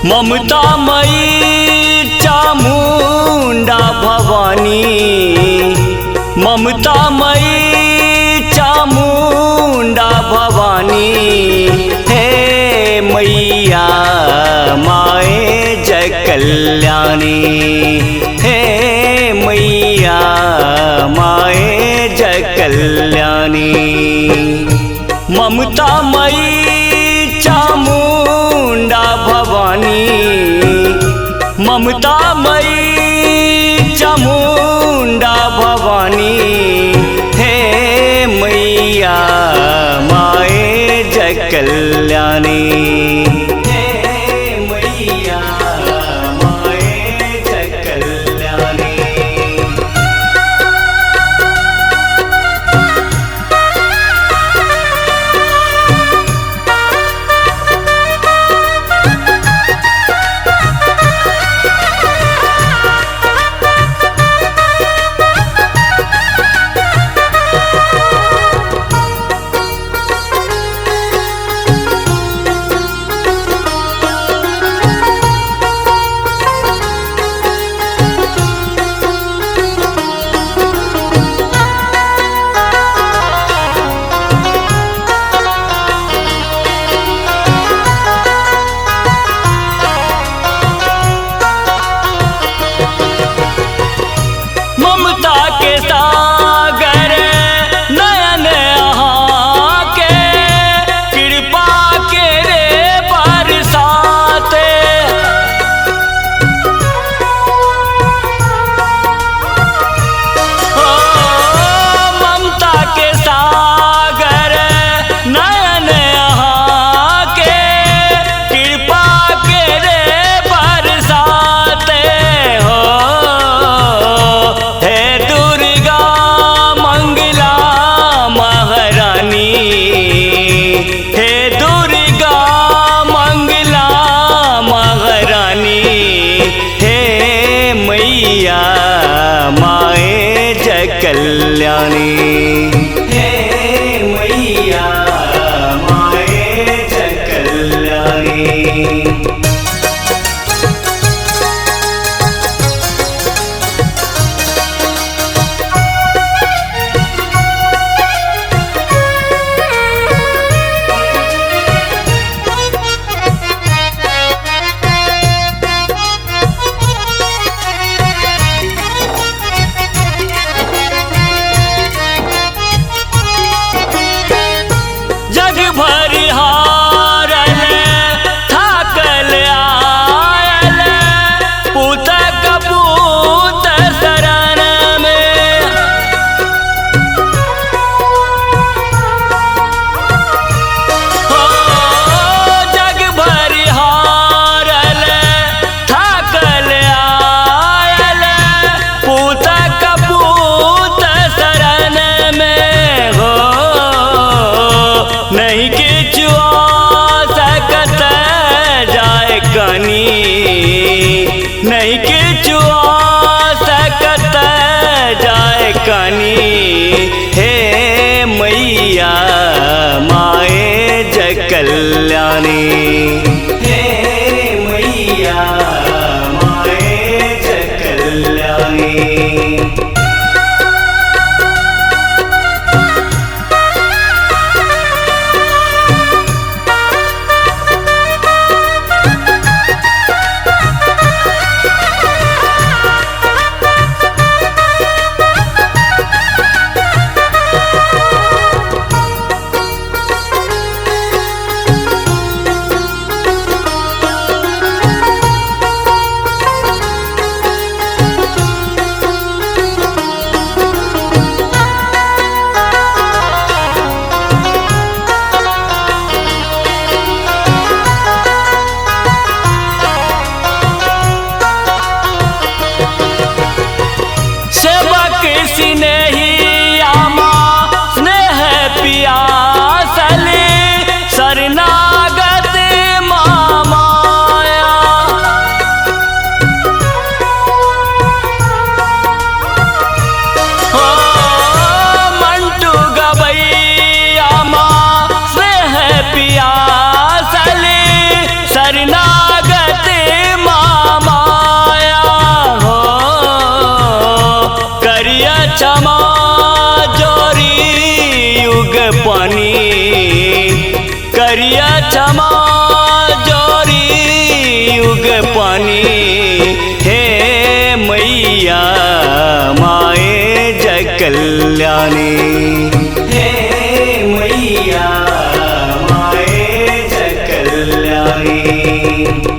ममता मई चामुंडा भवानी, ममता मई चामुंडा भवानी, हे मैया माए जय कल्याणी, हे मैया माए जय कल्याणी। ममता मई चामुंडा भवानी, ममता मई चामुंडा भवानी, हे मैया माए जय कल्याणी, हे मैया माए जय कल्याणी। ममता के सागर नयन अहाँ के, कृपा के रे बरसाते। ओ ममता के सागर नयन अहाँ के, कृपा के रे बरसाते। हो हे दुर्गा मंगला महारानी, हे दुर्गा मंगला महारानी, हे मैया माए जय कल्याणी, हे मैया माए जय कल्याणी। जग भर हारल थाकल आयल, पूत कपूत शरण में। हो जग भर हारल थाकल आयल, पूत कपूत शरण में। हो नहीं किछु सकत जाए कनी, नहीं किछु सकत जाए कनी, हे मैया माए जय कल्याणी, हे मैया माए जय कल्याणी। सेवक स्नेही आमा स्नेह पियासल, शरणागत मामाया। हो मंटू गवैया माँ स्नेह पियासल, शरणागत रे।